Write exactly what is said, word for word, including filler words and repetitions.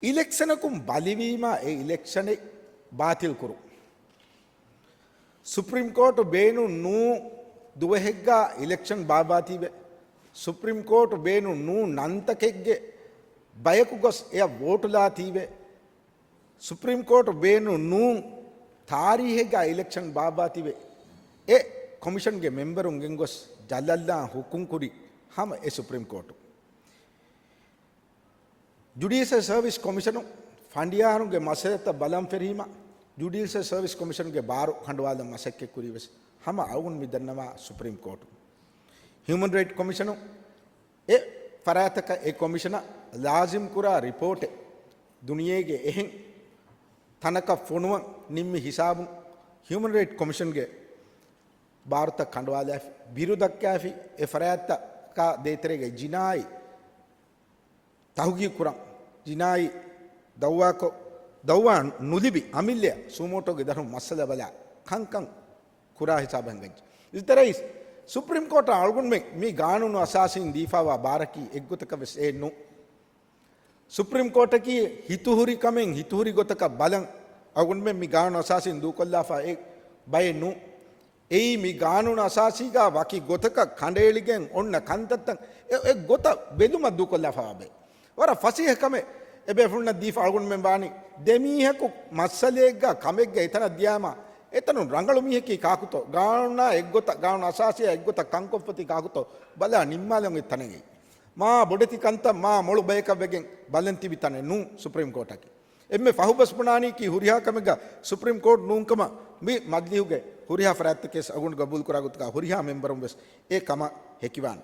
އިލެކްޝަނަކުން ބަލިވީމާ އެ އިލެކްޝަނެއް ބާތިލް ކުރުން. ސުޕްރީމް ކޯޓު ބޭނުން ނޫ ދުވަހެއްގަ އިލެކްޝަން ބާއްވާތީވެ. ސުޕްރީމް ކޯޓު ބޭނުން ނޫ ނަންތަކެއްގެ ބަޔަކު ގޮސް އެއަށް ވޯޓުލާތީވެ. ސުޕްރީމް ކޯޓު ބޭނުން ނޫ ތާރީހެއްގަ އިލެކްޝަން ބާއްވާތީވެ. އެ ކޮމިޝަންގެ މެމްބަރުން ގެންގޮސް ޖަލަށްލާން ހުކުމް ކުރި ހަމަ އެ ސުޕްރީމް ކޯޓު. ޖުޑީޝަލް ސަރވިސް ކޮމިޝަނު ފަނޑިޔާރުންގެ މައްސަލަތައް ބަލަން ފެށީމަ، ޖުޑީޝަލް ސަރވިސް ކޮމިޝަންގެ ބާރު ކަނޑުވާލަން މަސައްކަތް ކުރީވެސް ހަމަ އަޅުގަނޑު މި ދަންނަވާ ސުޕްރީމް ކޯޓު. ހިއުމަން ރައިޓް ކޮމިޝަނު އެ ފަރާތަކަށް އެ ކޮމިޝަނަށް ލާޒިމް ކުރާ ރިޕޯޓެއް ދުނިޔޭގެ އެހެން ތަނަކަށް ފޮނުވަން ނިންމި ހިސާބުން ހިއުމަން ރައިޓް ކޮމިޝަންގެ ބާރުތައް ކަނޑުވާލާފި، ބިރު ދައްކާފި، އެ ފަރާތްތަކާ ދޭތެރޭގައި ޖިނާއީ ތަހުގީގު ކުރަން، ޖިނާއީ ދައުވާކޮށް، ދައުވާ ނުލިބި އަމިއްލައަށް ސޫމޯޓޯގެ ދަށުން މައްސަލަ ބަލާ ކަންކަން ކުރާ ހިސާބަށް ހިނގައްޖެ. އިއްޒަތްތެރި ރައީސް، ސުޕްރީމް ކޯޓަށް އަޅުގަނޑުމެން މި ގާނޫނު އަސާސީން ދީފާވާ ބާރަކީ އެއްގޮތަކަށް ވެސް އެއެއް ނޫން. ސުޕްރީމް ކޯޓަކީ ހިތުހުރި ކަމެއް ހިތުހުރި ގޮތަކަށް ބަލަން އަޅުގަނޑުމެން މި ގާނޫނު އަސާސީން ދޫކޮށްލާފަ އެއް ބައެއް ނޫން. އެއީ މި ގާނޫނު އަސާސީގަ ވަކި ގޮތަކަށް ކަނޑައެޅިގެން އޮންނަ ކަންތައްތައް އެ، އެ ގޮތަށް ބެލުމަށް ދޫކޮށްލާފަވާ ބައެއް. ވަރަށް ފަސޭހަ ކަމެއް އެބޭފުޅުންނަށް ދީފަ އަޅުގަނޑުމެން ވާނީ. ދެ މީހަކު މައްސަލައެއްގަ ކަމެއްގަ އެތަނަށް ދިޔާމަ އެތަނުން ރަނގަޅު މީހަކީ ކާކުތޯ؟ ގާނޫނާ އެއްގޮތަށް، ގާނޫނު އަސާސީއާ އެއްގޮތަށް ކަންކޮށްފަތީ ކާކުތޯ؟ ބަލާ ނިންމާލަން އޮތް ތަނެއް. މާ ބޮޑެތި ކަންތައް މާ މޮޅު ބަޔަކަށް ވެގެން ބަލަން ތިބި ތަނެއް ނޫން ސުޕްރީމް ކޯޓަކީ. އެންމެ ފަހުބަސް ބުނާނީކީ ހުރިހާ ކަމެއްގަ ސުޕްރީމް ކޯޓް ނޫންކަމަށް މި މަޖިލީހުގެ ހުރިހާ ފަރާތްތަކެސް އަގުން ގަބޫލުކުރާ ގޮތުގަ ހުރިހާ މެމްބަރުން ވެސް އެ ކަމަށް ހެކިވާނެ.